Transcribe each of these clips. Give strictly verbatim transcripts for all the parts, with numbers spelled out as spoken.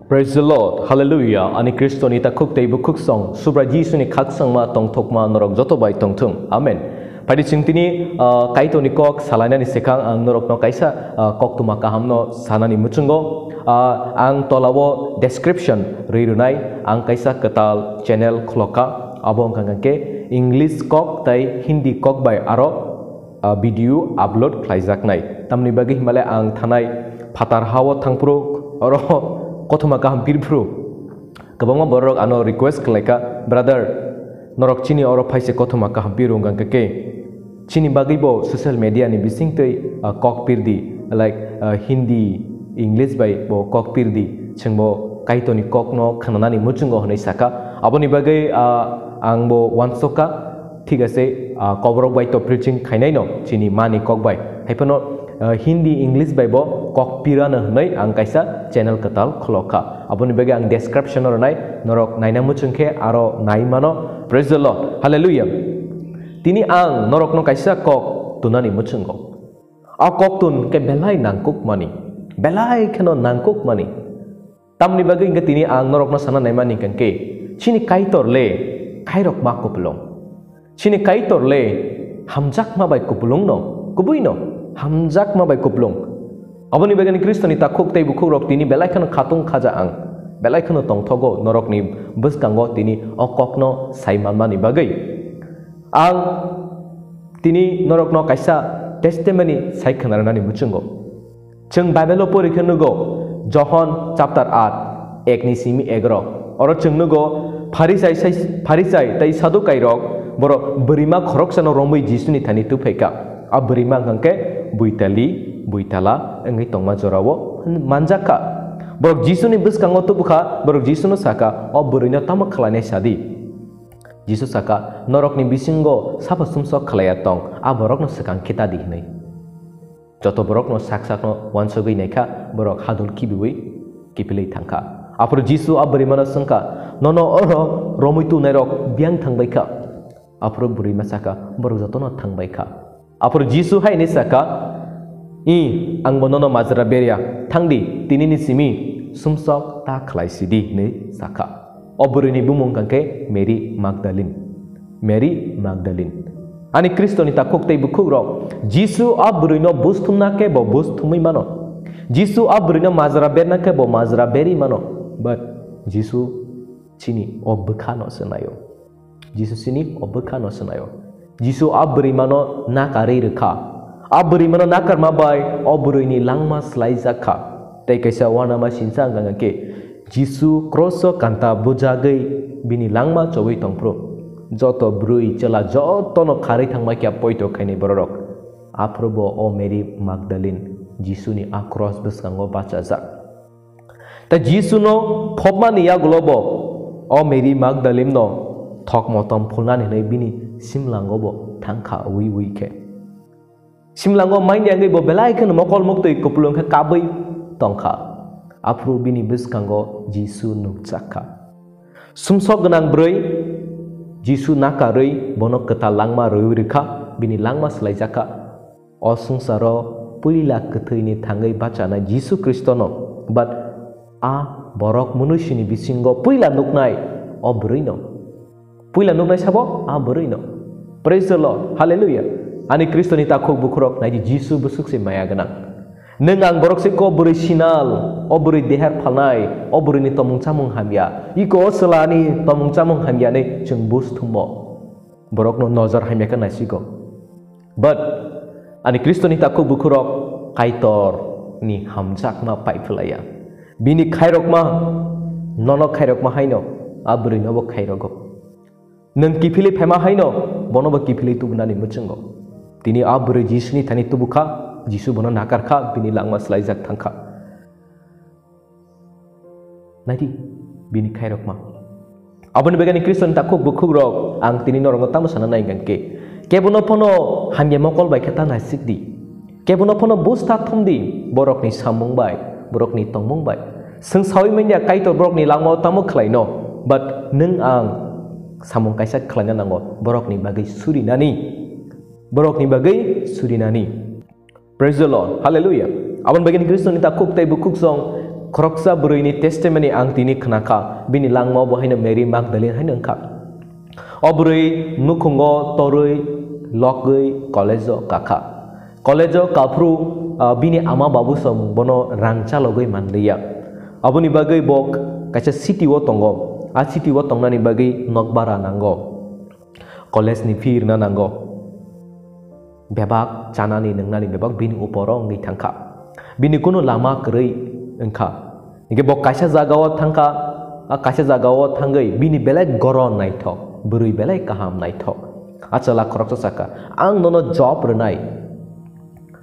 Praise the Lord. Hallelujah. Ani Kristoni takhuk tei bukhuk song, Subrai Jisuni khak songma tongthokma norok joto bai tongthung. Amen. Phaidi chwng tini, ah, Kaitorni kok salainani swkang ang norokno kaisa, ah, koktwma kahamno sanani muchungo. Ah, ang tolao description rwi rwnai, ang kaisa kwtal channel khulokha. Abo wngkha hwnkhe English kok tei Hindi kok bai aro ah, video upload khlaijaknai. Tamni bagwi himale ang thanai phatar hao thangphuru oro kothoma kaham pirphuru. Kwbangma borok ano request khlaikha, "Brother, norok chini oro phaise kothoma kaham piru wngkha khe chini bagwi bo social media ni bisingtwi, ah, kok pirdi, like, ah, Hindi, English bai bo kok pirdi, chwngbo Kaitorni kokno khnanani muchungo," hwnwi sakha. Aboni bagwi, ah, angbo uansukha. Thik ase, ah, koborok bai to preaching khainaino chini mani kok bai. Haiphano, ah, Hindi, English bai bo kok pirano hwnwi ang kaisa channel kwtal khulokha. Aboni bagwi ang description-o rwnai, norok naina muchung khe aro nai mano. Praise the Lord. Hallelujah. Tini ang norokno kaisa kok tunani muchungo. A kok tun khe belai nangkukmani. Belai kheno nangkukmani. Tamni bagwi hwnkhe tini ang norokno sana naimani hwnkhe, chini Kaitor le khairok ma kupulung. Chini Kaitor le hamjakma bai kupulung no, kubui no, hamjakma bai kupulung. Aboni bagwi Kristoni takhuk tei bukhukrok tini belai kheno khatung khaja ang, belai kheno tongthogo norokni bwskango tini o kokno sai manmani bagwi. Ang tini norokno kaisa testimony sai khna rwnani muchungo. Chwng Bible-o pori khe nugo, Johon chapter eight, ek ni simi egaro. Oro chwng nugo, Pharisai sai, Pharisai tei Sadukairok borok bwrwima khoroksano romwi Jisuni thani tubphaikha. A bwrwima hwnkha khe buitali, buitala wngwi tongma jorao manjakha. Borok Jisuni bwskango tubukha, borok Jisuno sakha, "O bwrwino tamo khlainai sadi?" Jisu sakha, "Norokni bisingo sabo sumsok khlaiya tong, a borokno swkang khe ta di," hwnwi. Joto borokno sak sakno uansugwi naikha, borok hadul kibiwi kiphilwi thangkha. Aphuru Jisu a bwrwimano swngkha, "Nono oro romwi tubnairok biyang thangbaikha?" Aphuru bwrwima sakha, "Borok jotono thangbaikha." Aphuru Jisu hai hwnwi sakha, "I, angbo nono majra berya, thangdi, tinini simi sumsok ta khlai sidi," hwnwi sakha. O bwrwini bumung hwnkha khe Mary Magdalene. Mary Magdalene. Ani Kristoni takhuk tei bukhukrok, Jisu a bwrwino bus thumna khe bo bus thumwi mano. Jisu a bwrwino majra berna khe bo majra berwi mano. But Jisu chini o bwkhano se naio. Jisu chini o bwkhano se naio. Jisu a bwrwimano nakarwi rwkha. A bwrwimano nakarma bai o bwrwini langma swlaijakha. Tei kaisa uanama sinsa wngkha khe, Jisu kroso kanta bujagwi bini langma chobwi tongphuru, joto bwrwi chwla jotono kharwi thangma khe poito khainai bororok. Aphuru bo o Mary Magdalene Jisuni a kros bwskango bachajak. Tei Jisuno phobmani yagulo bo o Mary Magdalene no thok motom phulnani hwnwi bini simlango bo thangkha ui ui khe. Simlango maini yangwi bo belai kheno mokol muktwi kupulung khe kabwi tongkha. Aphuru bini bwskango Jisu nukjakha. Sumsok gwnang bwrwi Jisu nakarwi bono kwtal langma rwui rwkha, bini langma swlaijakha. O swngcharo puila kwthwini thangwi bachanai Jisu Khristono, but a borok mwnwisini bisingo puila nuknai o bwrwino. Puila nuknai sabo a bwrwino. Praise the Lord. Hallelujah. Ani Kristoni takhuk bukhurok naidi Jisu bwswk se maya gwnang. Nwng ang borok se ko bwrwi sinal, o bwrwi deher phalnai, o bwrwini tomung chamung hamya. Iko o chwlani tomung chamung hamya hinwi chwng bus thumo. Borokno nojor hamya khe naisigo. But ani Kristoni takhuk bukhurok Kaitorni hamjakma pai phlaiya. Bini khairokma, nono khairokma haino a bwrwinobo khairogo. Nwng kiphilwi phaima haino bonobo kiphilwi tubunani muchungo. Tini a bwrwi Jisuni thani tubukha, Jisu bono nakarkha, bini langma swlaijak thangkha. Naidi, bini khairokma. Aboni bagwi Kristoni takhuk bukhukrok, ang tini norokno tamo sana nai hwnkhe, kebono phano hamya mokol bai khe ta naisikdi. Kebono phano bus ta thumdi, borokni samung bai, borokni tongmung bai. Chwng saui manya Kaitor borokni langmao tamo khlaino, but nwng ang samung kaisa khlaina nango, borokni bagwi surinani. Borokni bagwi surinani. Praise the Lord. Hallelujah. Aboni bagwi Kristoni takhuk tei bukhuk song Khoroksa bwrwini testimony ang tini khna kha, bini langmao bo haino Mary Magdalene haino wng kha. O bwrwi nukhungo torwi, logwi college-o kakha. College-o kaphuru, ah, bini ama babu song bono rang chalogwi manliya. Aboni bagwi bo kaisa city-o tongo. A city-o tongnani bagwi nokbara nango. College-ni fee rwna nango. Bebak chanani nwngnani bebak bini uporo wngwi thangkha. Bini kunu lama kwrwi wngkha. Hinkhe bo kaisa jagao thangkha, a kaisa jagao thangwi bini belai goron naithok, bwrwi belai kaham naithok. A chwla khoroksa sakha, "Ang nono job rwnai.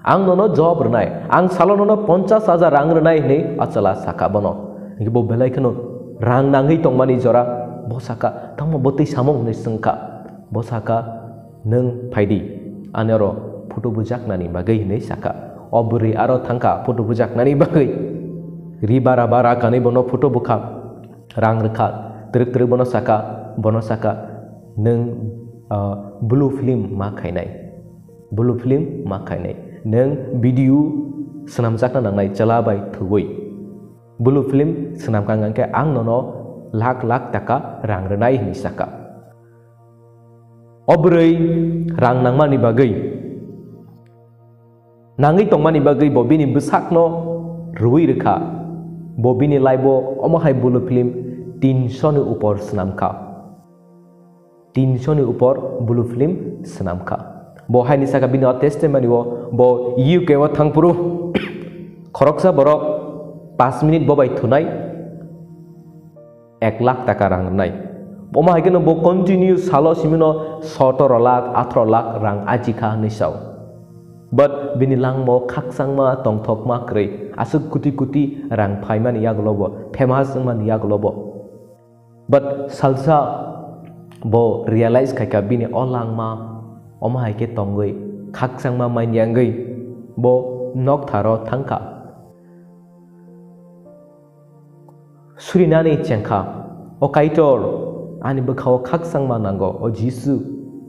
Ang nono job rwnai. Ang salo nono ponchash hajar rang rwnai," hwnwi a chwla sakha bono. Hinkhe bo belai kheno rang nangwi tongmani jora bo sakha, "Tamo bo twi samung?" hwnwi swngkha. Bo sakha, "Nwng phaidi, ani oro photo bujaknani bagwi," hwnwi sakha. O bwrwi aro thangkha photo bujaknani bagwi. Ri bara bara kanwi bono photo bukha, rang rwkha, twrwk twrwk bono sakha, bono sakha, "Nwng, ah, blue film ma khainai, blue film ma khainai, nwng video swnamjakna nangnai chwla bai thubui. Blue film swnamkha hwnkhe ang nono lakh lakh taka rang rwnai," hwnwi sakha. O bwrwi rang nangmani bagwi, nangwi tongmani bagwi bo bini bwsakno rwui rwkha. Bo bini life-o omo hai blue film tinsho ni upor swnamkha. Tinsho ni upor blue film swnamkha. Bo haini sakha bini o testimony-o, bo U K-o thangphuru khoroksa borok paanch minute bo bai thunai, ek lakh taka rang rwnai. Omo hai kheno bo continue salo simino sotoro lakh, atharo lakh rang ajikha hwnwi sao. But bini langmao khakchangma tongthokma kwrwi, aswk kuti kuti rang phaimani yagulo bo, famous wngmani yagulo bo. But salsa bo realize khaikha bini o langma omo hai khe tongwi khakchangma manya wngwi bo noktharo thangkha. Surinani chengkha, "O Kaitor, ani bwkhao khakchangma nango, o Jisu,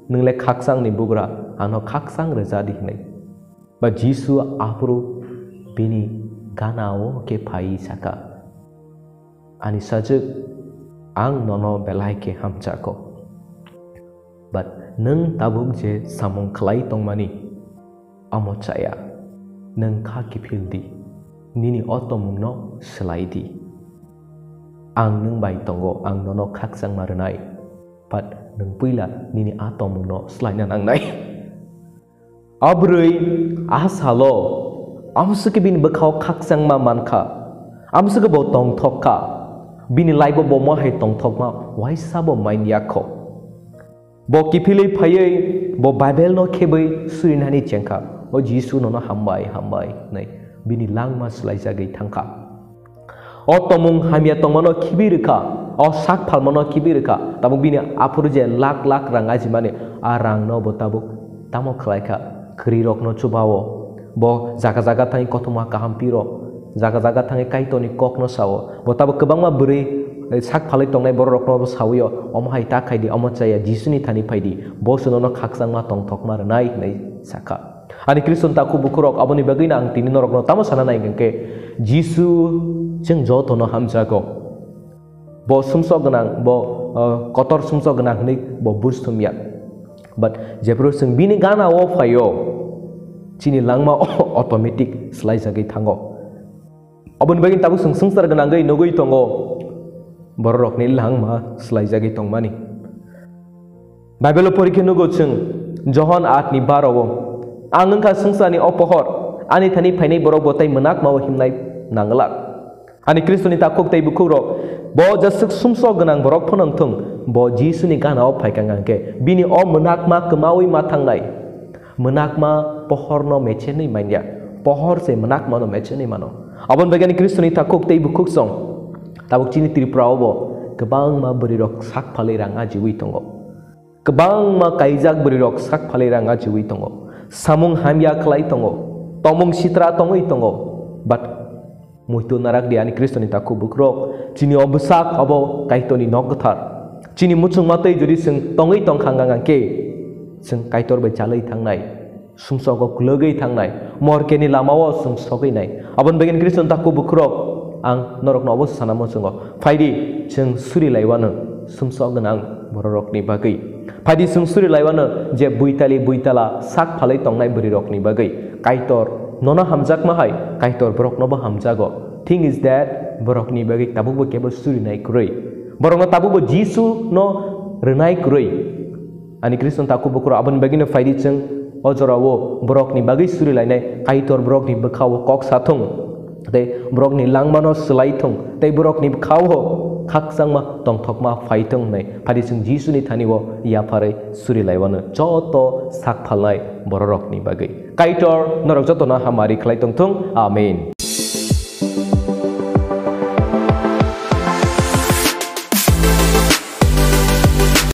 nwng le khakchangni bugra, ano khakchang rwja di," hwnwi. Ba Jisu aphuru bini gana-o khe phaiwi sakha, "Ani sajwk, ang nono belai khe hamjago. But nwng tabuk je samung khlai tongmani, amo chaya, nwng kha kiphil di, nini o tongmungno swlai di. Ang nwng bai tongo, ang nono khakchangma rwnai, but nwng puila nini a tongmungno swlaina nangnai." A bwrwi a salo amswkhe bini bwkhao khakchangma mankha, amswkhe bo tongthok kha, bini life-o bo omo hai tongthokma waisa bo manya kho. Bo kiphilwi phaiwi bo Bible no khebwi surinani chengkha, "O Jisu, nono hambai, hambai," hwnwi bini langma swlaijagwi thangkha. O tomung hamya tongmano khibi rwkha, o sak phalmano khibi rwkha, tabuk bini aphuru je lakh lakh rang ajimani, a rangno bo tabuk tamo khlaikha, kwrwirokno chubao. Bo jaga jaga thangwi kothoma kaham piro, jaga jaga thangwi Kaitorni kokno sao. Bo tabuk kwbangma bwrwi, eh, sak phalwi tongnai bororokno bo sawi-o, "Omo hai ta khai di, omo chaya, Jisuni thani phai di, bo chwngno khakchangma tongthokma rwnai," hwnwi sakha. Ani Khristo ni takhuk bukhurok, aboni bagwino ang tini norokno tamo sana nai hwnkhe, Jisu chwng jotono hamjago. Bo sumsok gwnang, bo, uh, kotor sumsok gwnang hwnwi bo buj thumya. But jephru chwng bini gana-o phaio, chini langma automatic swlaijagwi thango. Aboni bagwi tabuk chwng swngchar gwnangwi nugwi tongo, bororokni langma swlaijagwi tongmani. Bible-o porikhe nugo chwng, Johon aat ni baro-o, "Ang wngkha swngcharni o pohor, ani thani phainai borok bo tei mwnakma-o himnai nanglak." Ani Khristoni takhuk tei bukhukrok, bo jeswk sumsok gwnang borok phano wngthung, bo Jisuni gana-o phaikha hwnkhe, bini o mwnakma kwmaui ma thangnai. Mwnakma pohorno mechenwi manya, pohor se mwnakmano mechenwi mano. Aboni bagwi ani Khristoni takhuk tei bukhuksong, tabuk chini Tripura-o bo kwbangma bwrwirok sak phalwi rang ajiwi tongo. Kwbangma kaijak bwrwirok sak phalwi rang ajiwi tongo. Samung hamya khlai tongo. Tomung sitra tongwi tongo. But muitu narak di ani Khristoni takhuk bukhurok. Chini o bwsak abo Kaitorni nok kwthar. Chini muchungma tei jodi chwng tongwi tongkha hwnkha hwnkhe, chwng Kaitor bai chalwi thangnai. Sumsogo kwlwgwi thangnai. Morkeni lamao chwng sogwi nai. Aboni bagwi ani Khristoni takhuk bukhurok. Ang norokno obo sana muchungo. Phaidi, chwng suri laiwano sumsok gwnang bororokni bagwi. Phaidi, chwng suri laiwano je buitali buitala sak phalwi tongnai bwrwirokni bagwi. Kaitor nono hamjakma hai, Kaitor boroknobo hamjago. Thing is that borokni bagwi tabukbo kebo surinai kwrwi. Borokno tabukbo Jisu no rwnai kwrwi. Ani Khristo takhuk bukhuk rok, aboni bagwino phaidi chwng o jorao borokni bagwi suri lainai, Kaitor borokni bwkhao kok sa thung, tei borokni langmano swlai thung, tei borokni bwkhao khakchangma tongthokma phai thung hwnwi phaidi chwng Jisuni thani o yapharwi suri laiwano joto sak phalnai bororokni bagwi. Kaitor norok jotono hamari khlai tong thung. Amen.